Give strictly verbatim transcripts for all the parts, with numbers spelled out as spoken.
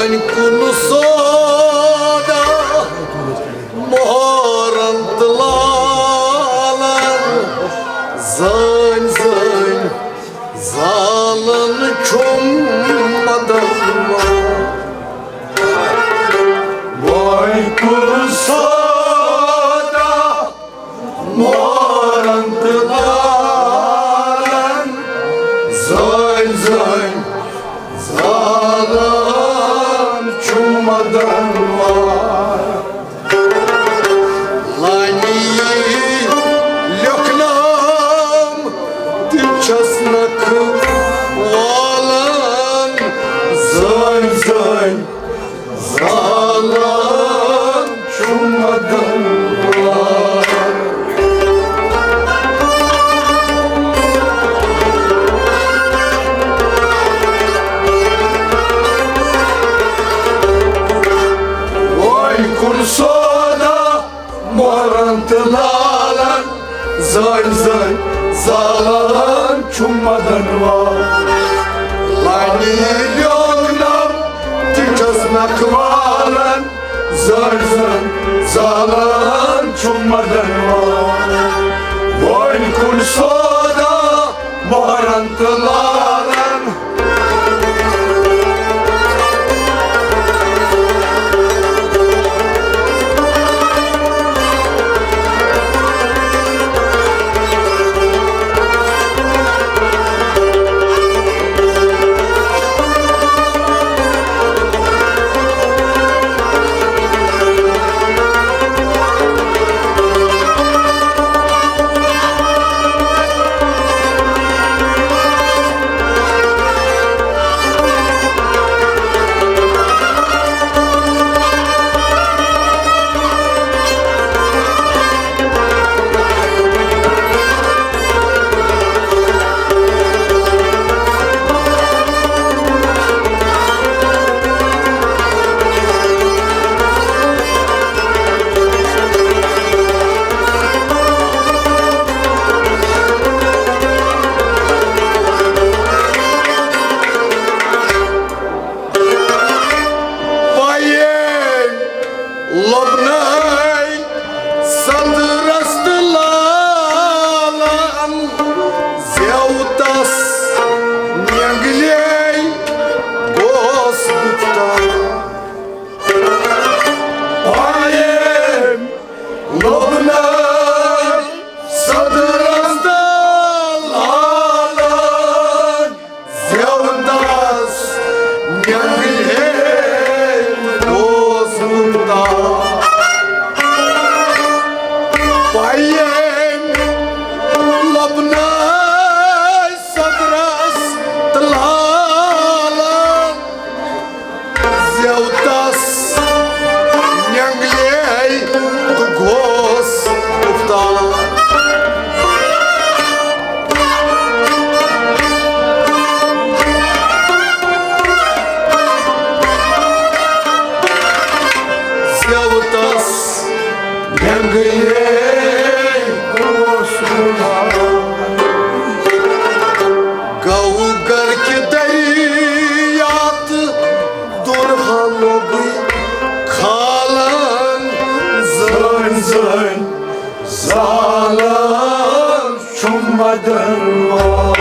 کُن سودا مۄہرن تہٕ لالن، زٲنۍ زٲنۍ زالن چھُم مدن وان۔ وۄنۍ کُن سودا مۄہرن تہٕ لالن، زٲنۍ زٲنۍ زالان چھُم مدن وان۔ لانی لیوٚکھنام تہِ چھَس نکھٕ والان، زٲنۍ زٲنۍ زالان چھُم مدن وان۔ وۄنۍ کُن سودا مۄہرن تہٕ لالن، زٲنۍ زٲنۍ زالان چھُم مدن وان۔ لانی لیوٚکھنام تہِ چھَس نکھٕ والان، زٲنۍ زٲنۍ زالان چھُم مدن وان۔ وۄنۍ کُن سودا مۄہرن تہٕ لالن۔ پایے لبنَے صدرس تہٕ لالن، زیوتس نینگلے گوس گپتا۔ پایے لبنَے صدرس تہٕ لالن، زیوتس نینگلے گوس گپتا۔ پایے لبنَے صدرس تہٕ لالن، زیوتس نینگلے تہٕ گوس گپتا۔ زیوتس نینگلے گوس گپتا۔ گوٚو گرکہِ دریا تہٕ دُرہا لوٚگُے کھالن، زٲنۍ زٲنۍ زالان چھُم مدن وان۔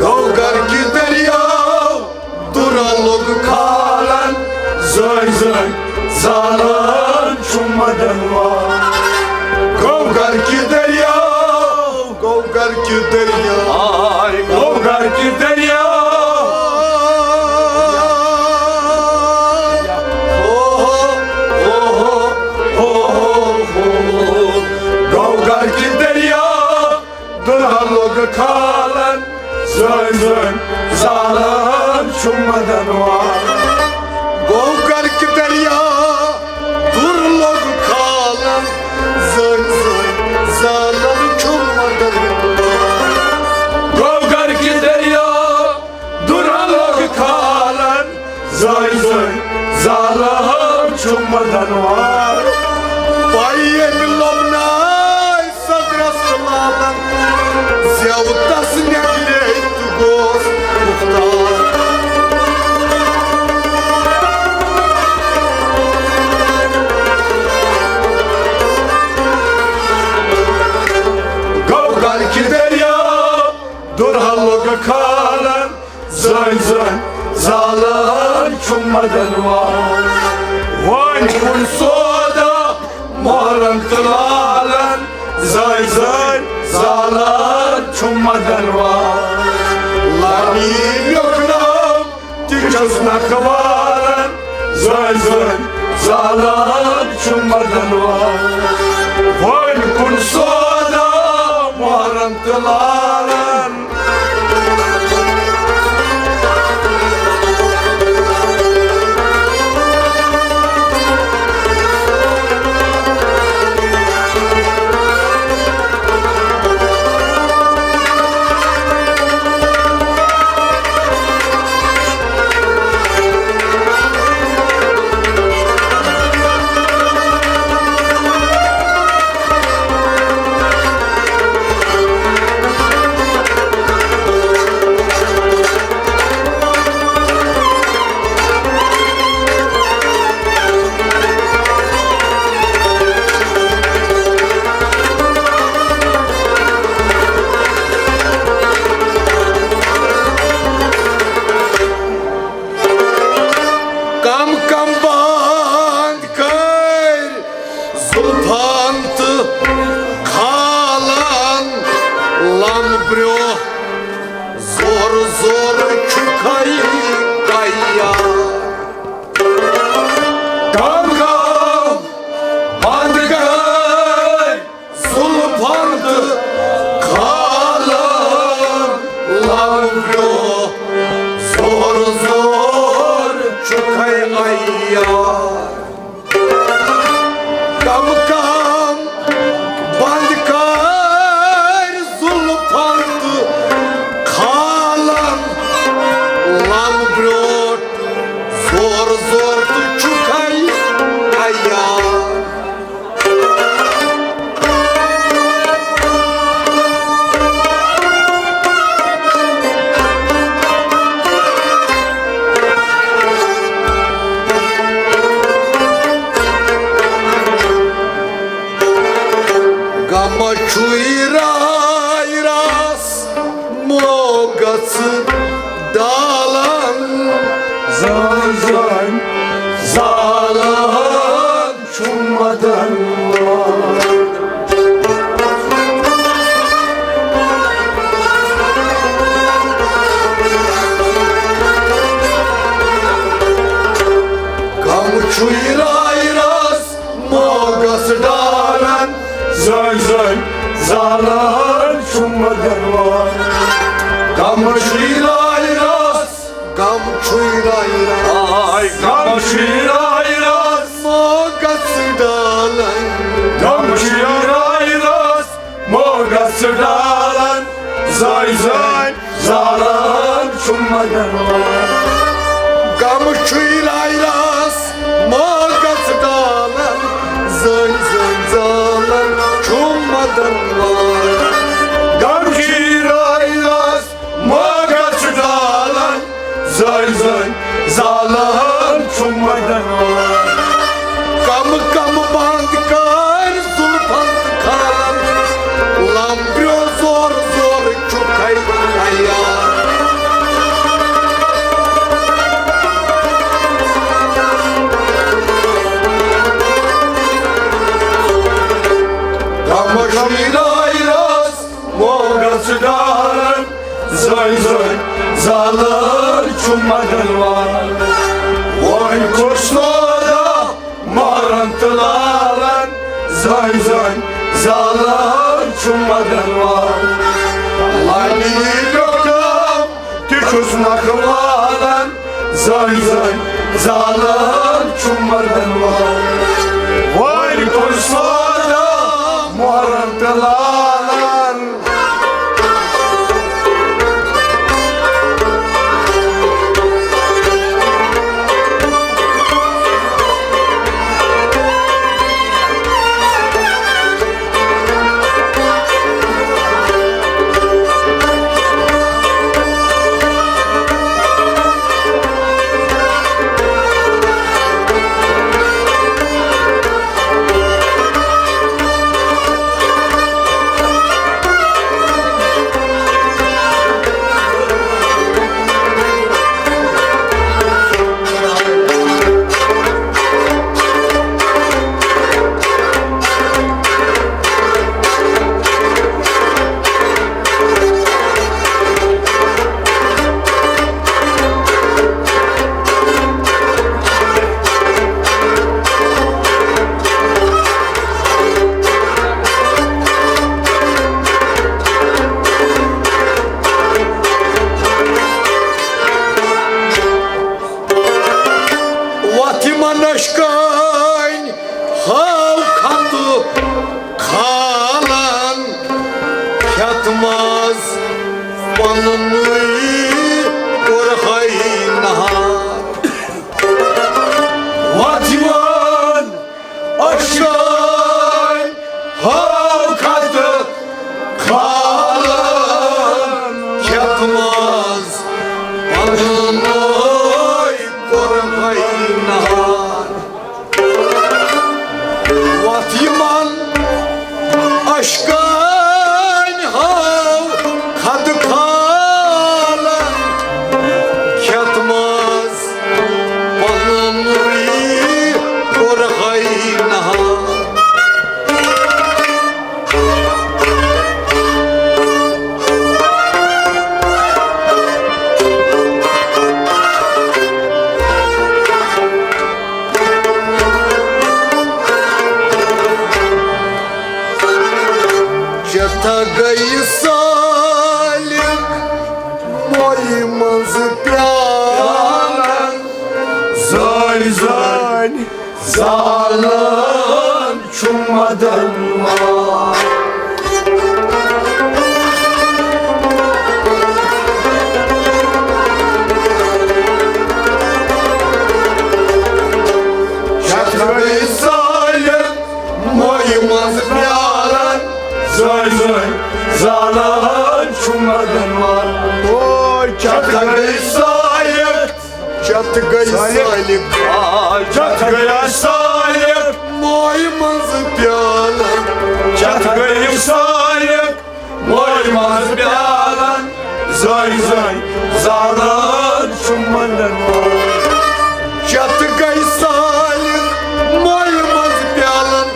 گوٚو گرکہِ دٔریاو دُرا لوٚگ کھالن، زٲنۍ زٲنۍ زالان چھُم مدن وان۔ گوٚو گرکہِ دٔریاو، گوٚو گرکہِ دٔریاو، آے گوٚو گرکہِ دٔریاو۔ او ہو، او ہو، او ہو، او ہو۔ گوٚو گرکہِ دٔریاو، دُرا لوٚگ کھالن، زٲنۍ زٲنۍ زالان چھُم مدن وان۔ گوٚو گرکہِ دٔریاو، دُر لوٚگ کھالن، زٲنۍ زٲنۍ زالان چھُم مدن وان۔ گوٚو گرکہِ دٔریاو، دُرا لوٚگ کھالن، زٲنۍ زٲنۍ زالان چھُم مدن وان۔ پایہِ ییٚمہِ زٲنۍ زٲنۍ زالان چھُ مدن وان۔ وٲنۍ کُن سودا مۄہرن تہٕ لالن، زٲنۍ زٲنۍ زالان چھُ مدن وان۔ لانی لیوٚکھ ناو تہِ چھُس نکھٕ والن، زٲنۍ زٲنۍ زالان چھُ مدن وان۔ وٲنۍ کُن سودا مۄہرن تہٕ لالن۔ کم کم بند کٔرۍ زُلفان تہٕ کھالان لم برٛونٛہہ۔ زور زور چھُ کھَے عیار۔ کم کم بند کٔرۍ زُلفن تہٕ کھالن لب برٛونٛہہ۔ زور زور چھُ کھَے عیار۔ کم کم بند کٔرۍ زُلفن تہٕ کھالن لب برٛونٛہہ۔ زور زور تہٕ چھُ کھَے عیار۔ غم چھُے راے راس موگس ڈالن۔ زٲنۍ زٲنۍ زالان چھُ مدن وان۔ غم چھُے راے راس موگس ڈالن۔ زٲنۍ زٲنۍ زالان چھُ مدن وان۔ غم چھُے راے راس غم چھُے راے راس۔ آے غم چھُے راے راس۔ موگس ڈالن۔ غم چھُے راے راس۔ موگس ڈالن۔ زٲنۍ زٲنۍ زالان چھُ مدن وان۔ غم چھُے راے راس۔ موگس ڈالن۔ زٲنۍ زٲنۍ زالان چھُ مدن وان۔ غم چھُے راے راس۔ موگس ڈالن، زٲنۍ زٲنۍ زالان چھُ مدن وان۔ کم کم بند کر زُلفن تہٕ کھالن، لمبریو زور زور چھُ کھے عیار۔ غم چھُے راے راس۔ موگس ڈالن، زٲنۍ زٲنۍ زالان چھُ مدن وان۔ وٲنۍ کوٚر سودا مارن تہٕ لالن، زٲنۍ زٲنۍ زالان چھُ مدن وان۔ لالہِ لیوٚکھ ناو تہِ چھُس نکھٕ والن، زٲنۍ زٲنۍ زالان چھُ مدن وان۔ وٲنۍ کوٚر سودا مارن تہٕ لالن۔ پننُے کوٚرہَے نہار۔ وَتھ یِوان اشکٲنۍ ہاو کھتہٕ کھالان کھٮ۪تھ منٛز پننُے کوٚرہَے نہار۔ وَتھ یِمن اشکٲنۍ ہاو کھدٕ کھالن کھٮ۪تھ منٛز پننُے کوٚرہَے نہار۔ چتھا گٔیہِ سالِک مویہِ منٛز پیالن۔ زٲنۍ زٲنۍ زالان چھُ مدن وار۔ چتھا گٔیہِ سالِک مویہِ منٛز پیالن۔ زٲنۍ زٲنۍ زالان چھُ مدن وار۔ او چتھا گٔیہِ سالِک۔ چتھ گٔیہِ سالِک۔ آ، چتھ گٔیہِ سالِک۔ مویہِ منٛز پیالن۔ چتھ گٔیہِ سالِک۔ مویہِ منٛز پیالن۔ زٲنۍ زٲنۍ زالان چھُ مدن وار۔ چتھ گٔیہِ سالِک۔ مویہِ منٛز پیالن۔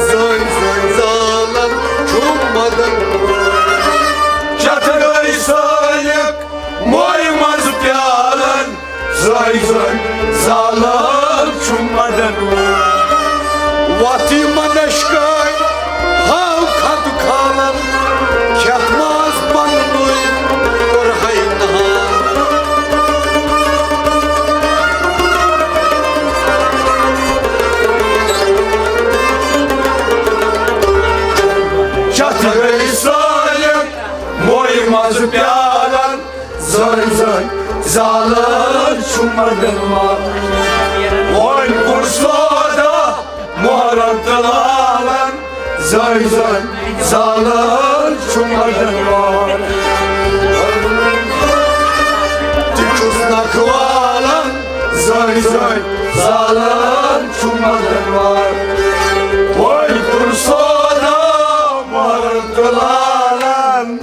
زٲنۍ زٲنۍ زالان چھُ مدن وار۔ چتھ گٔیہِ سالِک۔ مویہِ منٛز پیالن۔ زٲنۍ زٲنۍ زالان چھُ مدن وار۔ وَتھ یِمن اشکٲنۍ ہاو کھدٕ کھالن کھٮ۪تھ منٛز پننُے کوٚرہَے نہار۔ چتھ گٔیہِ سالِک۔ مویہِ منٛز پیالن۔ زٲنۍ زٲنۍ زالان چھُ مدن وار۔ وۄنۍ کوٚر سودا مۄہرن تہٕ لالن۔ زٲنۍ زٲنۍ زالان چھُ مدن وار۔ تہِ چھُس نکھٕ والن۔ زٲنۍ زٲنۍ زالان چھُ مدن وار۔ وۄنۍ کوٚر سودا مۄہرن تہٕ لالن۔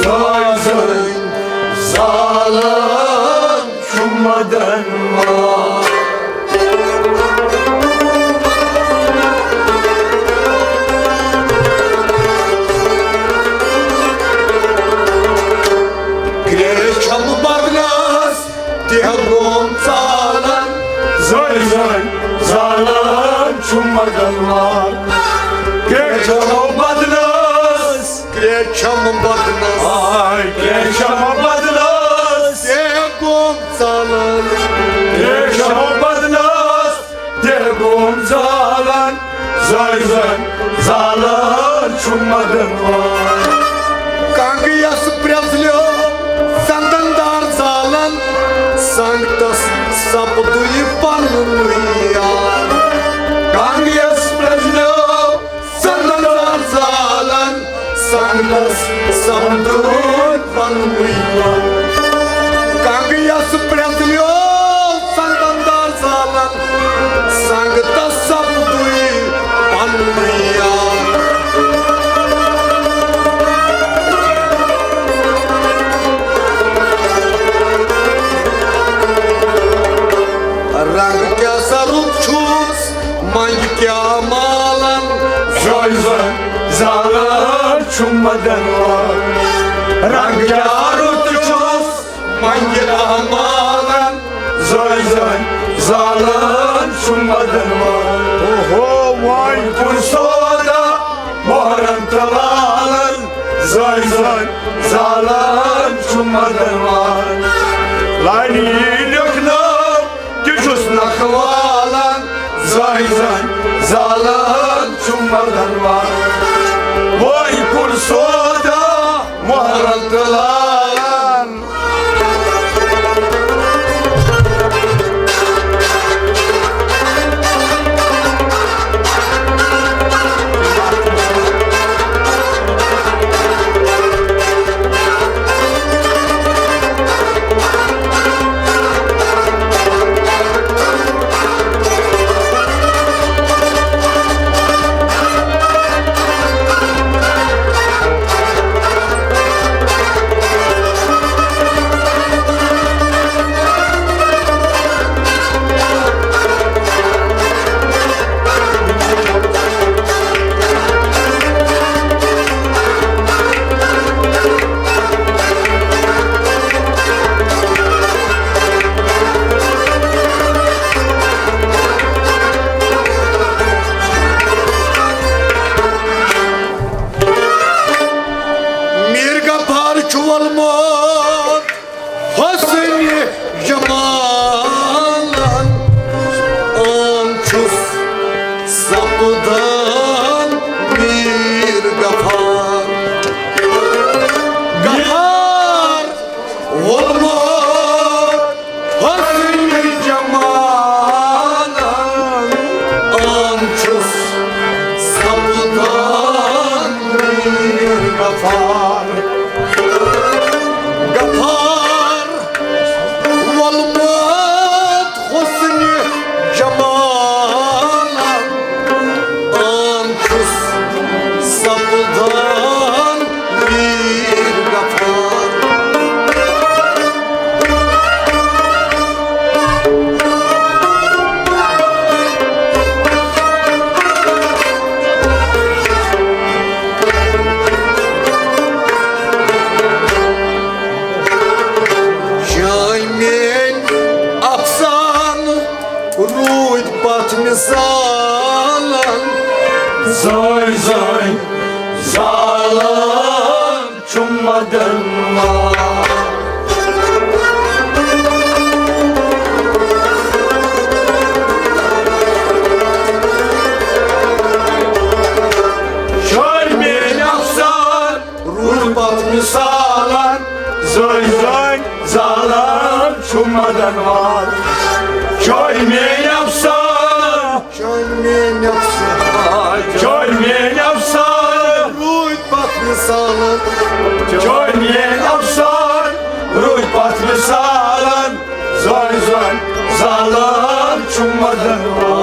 زٲے زٲے زالان چھُ مدن وان۔ کرٛیٚہہ چھم بدنس تہِ گوم ژالان۔ زٲے زٲے زالان چھُ مدن وان۔ کرٛیٚہہ چھم بدنس، کرٛیٚہہ چھم بدنس، آے کرٛیٚہہ چھم بدنس تہِ گوم ژالان۔ کرٛیٚہہ چھم بدنس تہِ گوم ژالان۔ زٲے زٲے زالان چھُ مدن وان۔ کنٛگ یس پرٛزلیو سندن دار زالان، سنگتس سپدُے پنُن یار۔ کنٛگ یس پرٛزلیو سندن دار زالان، سنگتس سپدُے پنُن یار۔ کنٛگ یس پرٛزلیو سندن دار زالان، سنگتس سپدُے پنُن یار۔ رنگ کیٛاہ سا رُت چھُس، منٛگہِ کیٛاہ مالن۔ زٲے زٲے زالان چھُ مدن وان۔ رنگ کیٛاہ رُت چھُس، منٛگہِ کیٛاہ مالن۔ زٲے زٲے زالان چھُ مدن وان۔ اوہو، وۄنۍ کوٚر سودا مۄہرن تہٕ لالن۔ زٲے زٲے زالان چھُ مدن وان۔ لانہِ لیوٚکھ ناو تہِ چھُس نکھٕ والان۔ زٲے زٲے زالان چھُ مدن وان۔ وۄنۍ کوٚر سودا مۄہرن تہٕ لالن۔ میٖر غفار چھُ ووٚلمُت حسن جمالن، عام چھُس سپدان میٖر غفار۔ غفار ووٚلمُت حسن جمالن، عام چھُس سپدان میٖر غفار۔ غفار ووٚلمُت حسن جمالن، عام چھُس سپدان میٖر غفار۔ جان میٲنۍ افسانہٕ روٗدۍ پتھ مثالن۔ زٲے زٲے زالان چھُ مدن وان۔ جان میٲنۍ افسانہٕ روٗدۍ پتھ مثالن۔ زٲے زٲے زالان چھُ مدن وان۔ جان میٲنۍ افسانہٕ، جان میٲنۍ افسانہٕ، جان میٲنۍ افسانہٕ روٗدۍ پتھ مثالن۔ جان میٲنۍ افسانہٕ روٗدۍ پتھ مثالن۔ زٲے زٲے زالان چھُ مدن وان۔